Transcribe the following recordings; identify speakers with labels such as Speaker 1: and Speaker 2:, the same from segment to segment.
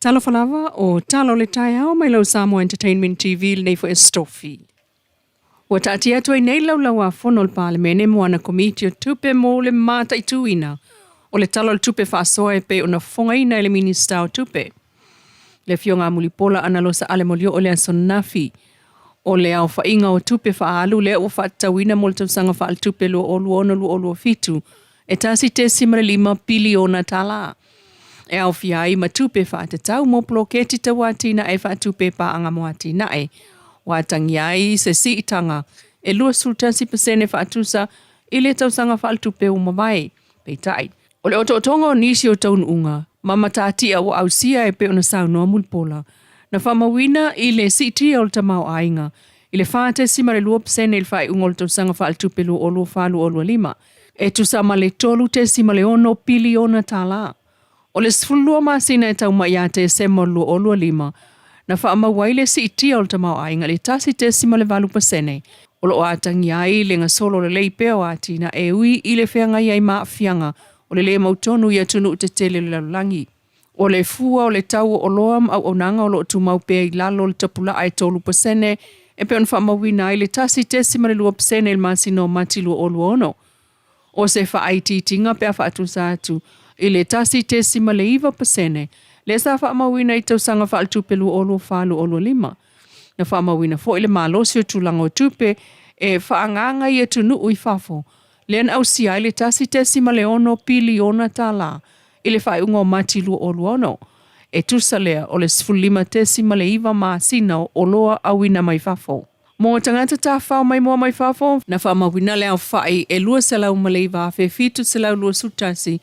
Speaker 1: Talofa lava o tala o le taeao mai lau Samoa Entertainment TV lenei foi Aso Tofi. Ua taatia atu ai nei laulau-a-fono a le Palemene mo ana Komiti o Tupe mo le mataituina o le Tala o le Tupe Faasoa e pei ona fofogaina e le Minisita o Tupe, le Afioga a Mulipola Anarosa Ale Molioo i le aso ananafi. O le aofaiga o tupe faaalu lea ua faatatauina mo le tausaga faaletupe 2026/2027 e $1.5 piliona tala, e aofia ai ma tupe faatatau mo poloketi tau atinae faatupe paaga mo atinae ua atagia ai se siitaga e 21% faatusa i le tausaga faaletupe ua mavae. Peitai, o le otootoga o nisi o taunuuga ma matatia ua ausia e pei ona saunoa Mulipola, na faamauina i le siitia o le tamaoaiga i le 4.2% i le faaiuga o le tausaga faaletupe 2024/2025, e tusa ma le $3.6 piliona tala. O le 12 masina e tau mai ia Tesema o le 2025, na faamau ai le siitia o le tamaoaiga i le 1.8%, o lo o atagia ai le gasolo lelei pea o atinae e ui i le feagai ai ma aafiaga o le lē mautonu i atunuu tetele o le lalolagi. O le fua o le tau o oloa ma auaunaga o lo o tumau pea i lalo o le tapulaa e 3% e pei ona faamauina ai le 1.2% i le masina o Mati 2026. O se faaitiitiga pe a faatusa atu i le 1.9% lea sa faamauina i tausaga faaletupe 2024/2025. Na faamauina foi le malosi o tulaga o tupe e faaagaaga i atunuu i fafo, lea na ausia ai le $1.6 piliona tala i le faaiuga o Mati 2026, e tusa lea o le 15.9 masina o oloa auina mai fafo. Mo tagata tafafao maimoa mai fafo, na faamauina le aofai e 209,721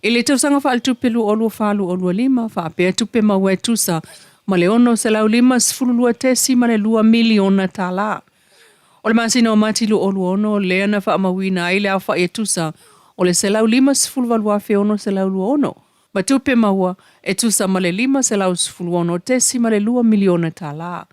Speaker 1: i le tausaga faaletupe 2024/2025, faapea tupe maua e tusa ma le $652.2 miliona tala. O le masina o Mati 2026 lea na faamauina ai le aofai e tusa o le 158,626 ma tupe maua e tusa ma le $516.2 miliona tala.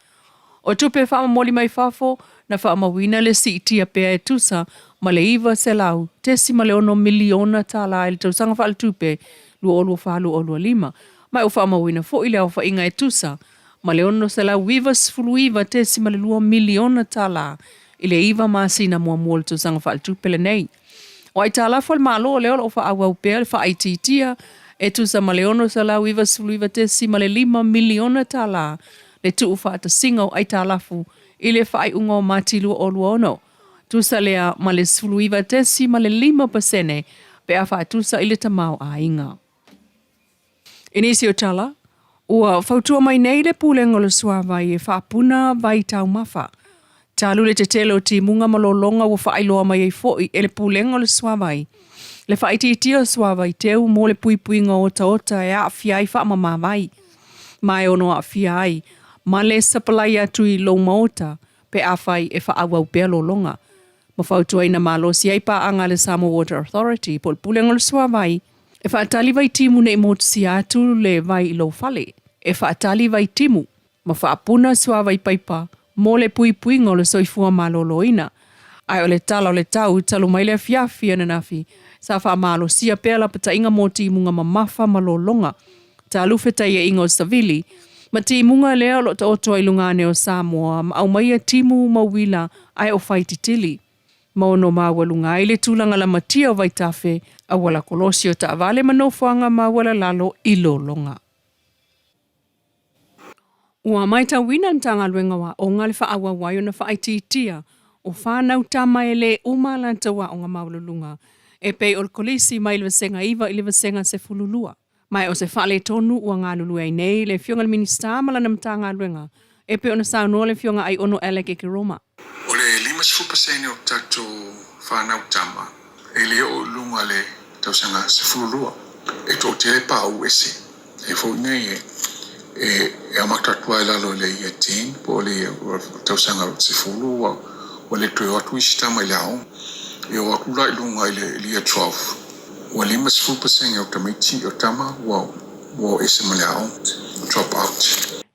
Speaker 1: O tupe faamomoli mai fafo, na faamauina le siitia pea e tusa ma le $900.6 miliona tala i le tausaga faaletupe 2024/2025, ma ua faamauina foi le aofaiga e tusa ma le $699.2 miliona tala i le 9 masina muamua o le tausaga faaletupe lenei. O aitalafu a le Malo lea o lo o faaauau pea le faaitiitia e tusa ma le $699.5 miliona tala le tuufaatasiga o aitalafu i le faaiuga o Mati 2026, tusa lea ma le 19.5% pe a faatusa i le tamaoaiga. I nisi o tala, ua fautua mai nei le Pulega o le Suavai e faapuna vai taumafa. Talu le tetele o timuga ma lologa ua faailoa mai ai foi e le Pulega o le Suavai le faaitiitia o suavai teu mo le puipuiga o otaota e aafia ai faamamavai, ma e ono aafia ai ma le sapalai atu i lou maota pe afai e faaauau pea lologa. Ma fautuaina malosi ai paaga a le Samoa Water Authority po o le Pulega o le Suavai e faatali vaitimu ne i motusia atu le vai i lou fale, e faatali vaitimu ma faapuna suavai paipa mo le puipuiga o le soifua maloloina. Ae o le tala o le tau talu mai le afiafi ananafi, sa faamalosia pea lapataiga mo timuga mamafa ma lologa, talu fetaiaiga o savili ma timuga lea o lo o taoto ai i luga ane o Samoa ma aumaia timu ma uila ae o faititili. Ma ono maualuga ai le tulaga lamatia o vaitafe, auala kolosi o taavale ma nofoaga maualalalo i lologa. Ua matauina le Matagaluega o Aoga le faaauau ai ona faaitiitia o fanau tama e le uma a latou aoga maualuluga e pei o le kolisi mai le Vasega 9 i le Vasega 12. Ma e o se faaletonu ua galulue ai nei le Afioga i le Minisita ma lana Matagaluega e pei ona saunoa le Afioga Aiono Alec Ekeroma.
Speaker 2: O le 50% o tatou fanau tama e le oo i luga le tausaga 12, e toatele paau ese. E foi nei e amata atu lava i lalo i le Year 10 po o le tausaga 10 ua le toe o atu isi tama i le aoga. E o atu la i luga i le Year 12, ua 50% o tamaiti o tama ua o ese ma le aoga, drop out.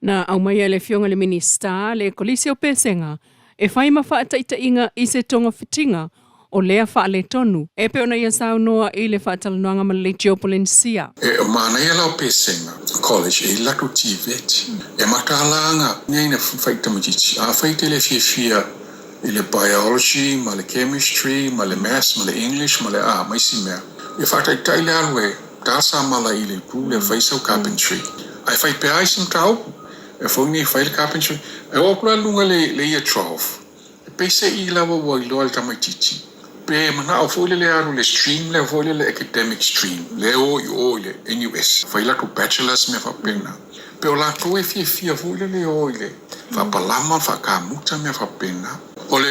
Speaker 1: Na aumaia e le Afioga i le Minisita le Kolisi o Pesega e fai ma faataitaiga i se togafitiga. o lea faaletonu e pei ona ia saunoa i le faatalanoaga ma le Leitio Polenisia.
Speaker 2: E o manaia la o pesega college e latou TVET e matalaga nei na fai tamaitiiti a fai te le fiafia i le biology ma le chemistry ma le maths ma le English ma le a ma isi mea e faataitai le alu e tasa mala i le itu le fai sau carpentry ae fai pea isi mataupu e foi nei fai le carpentry e oo atu la i luga le year 12 e peiseai lava ua iloa e le tamaitiiti pe manao foi lele alu le stream lea foi lele academic stream le o i o i le NUS fai latou bachelors mea faapena pe o latou e fiafia foi lele o i le faapalama faakamuta mea faapena o le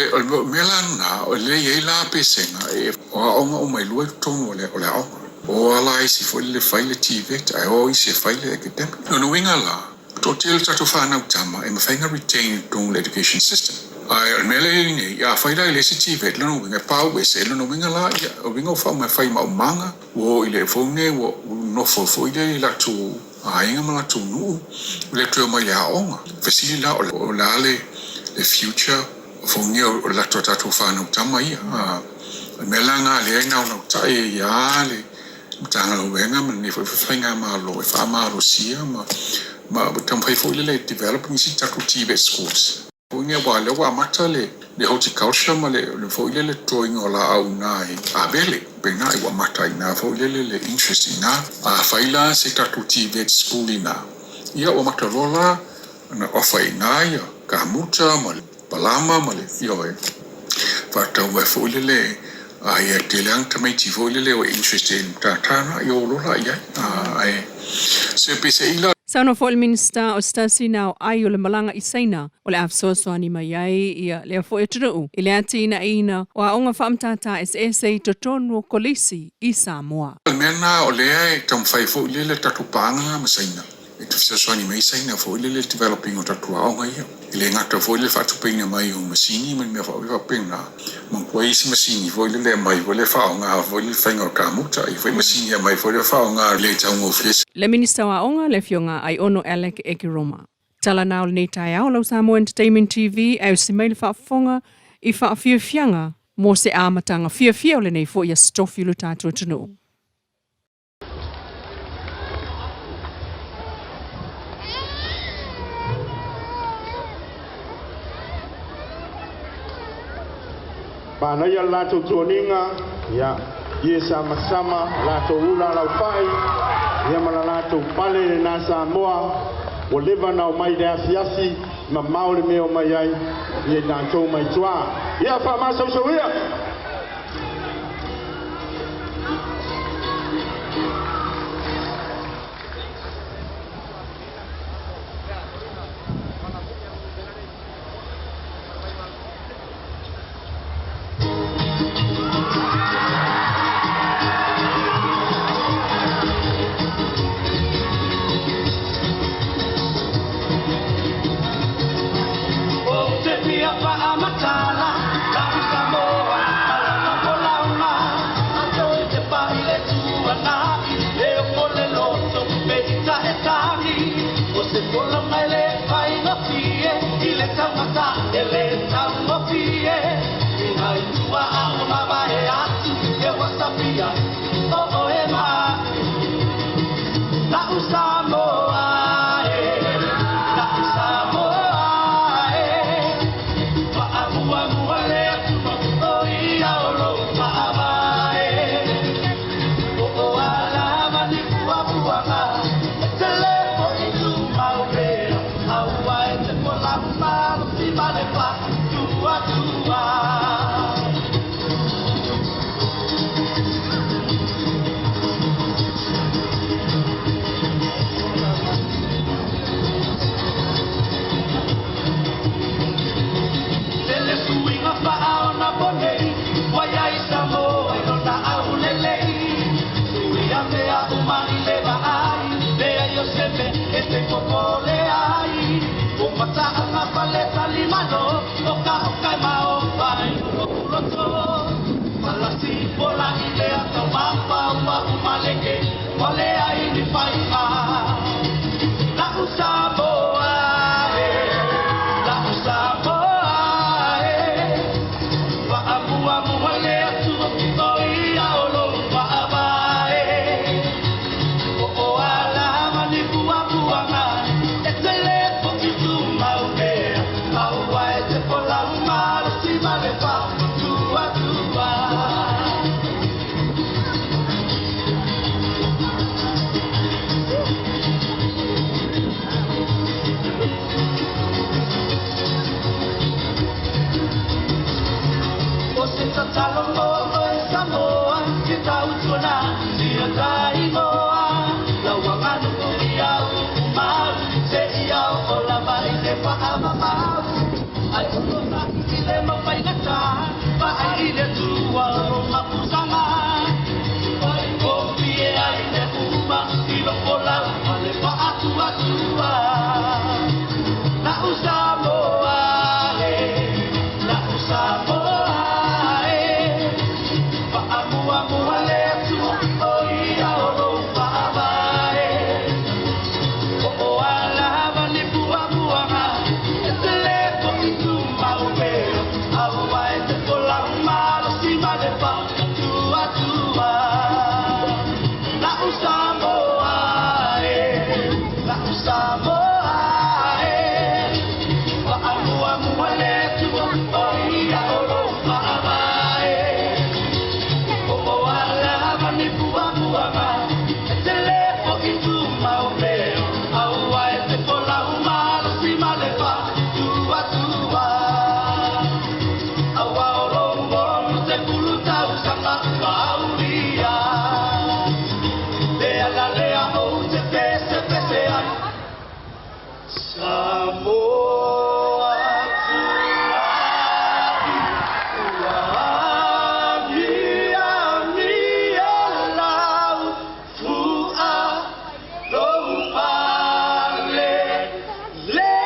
Speaker 2: mea la lena o le i ai la pesega e o aoga uma e lua i totonu o le aoga o ala isi foi lele fai le TVET ae o isi e fai le academic. Lona uiga la toatele tatou fanau tama e mafai ona retain i totonu o le education system. Ae o le mea lea e i ai nei, a fai la i le isi TVET, lona uiga e pau ese, lona uiga la, ia, o uiga ua faauma e fai maumaga, ua o i le fou nei, ua nofo foi lea i latou aiga ma latou nuu, ua le toe omai i le aoga. Fesili la, o le a le future fou nei o latou tatou fanau tama ia. O le mea la lena lea e naunautai ai lava le Matagaluega ma lenei foi faigamalo e faamalosia ma taumafai foi lele e develop nisi tatou TVET schools. Foi nei aua o lea ua amata le horticulture ma le foi lele totoina o laau i ina i Avele. Pena ua amata i ina foi lele le interest i ina. A fai la se tatou TVET school i ina, ia ua amata loa la ona offer i ina ia kamuta ma le palama ma le ioe faatau ai foi lele a ia tele lava tamaiti foi lele o interest i le matata ia o lola i ai. Ae se peiseai la.
Speaker 1: Saunoa foi le Minisita o se tasi na o ai o le malaga i Saina o le a fesoasoani mai ai ia lea foi atunuu i le atinaeina o aoga faamatata eseese i totonu o kolisi i Samoa.
Speaker 2: O le mea lena o lea e taumafai foi lele tatou paaga ma Saina e fesoasoani mai Saina foi lele developing o tatou aoga ia. E le gata foi le faatupeina mai o masini ma le mea faapena. Manatua isi masini foi lele aumai foi le faaaoga foi le faiga o kamuta ia foi masini aumai foi le faaaoga le taugofie.
Speaker 1: Le Minista o Aoga, le Afioga Aiono Alec Ekeroma. Tala na o lenei taeao lau Samoa Entertainment TV ae usi mai le faafofoga i faafiafiaga mo se amataga fiafia o lenei foi aso tofi o lo tatou atunuu.
Speaker 3: Manaia le latou tuaniga, ia, ie samasama, latou ula laufai, ia ma la latou pale lena Samoa, ua leva ona omai i le asiasi, mamao le mea o omai ai, ia i latou mai tua. Ia faamasausau ia!
Speaker 4: Samoa e. Faamuamua le Atua, o ia o lou faavae. Po o a lava ni puapuaga, e tele fo'i tumau pea, aua e te folau malosi ma le faatuatua. Auā o lou 60 tausaga ua aulia. Le ala lea ou te pesepese ai. Samoa tua'i ua amiamia lau fu'a lou pale lea.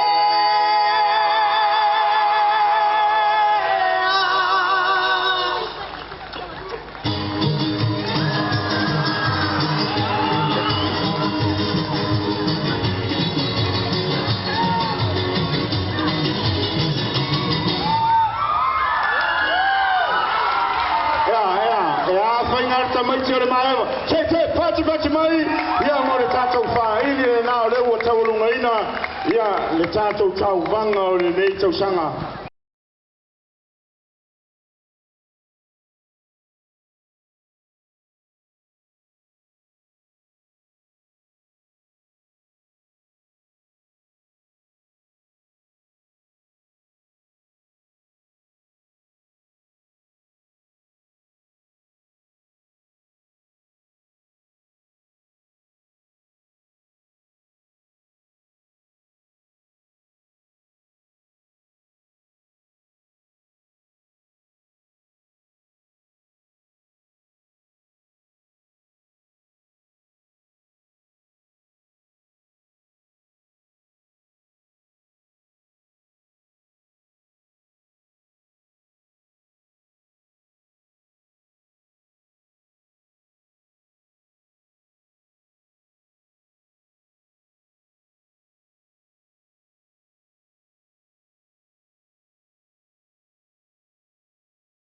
Speaker 3: Ea, ea, e a whainga le tamaiti o le maewa. Te, te, pati pati mai, ia mo le tātou whaili le nā o le ua taualungaina, ia le tātou tauvaga o lenei tausaga.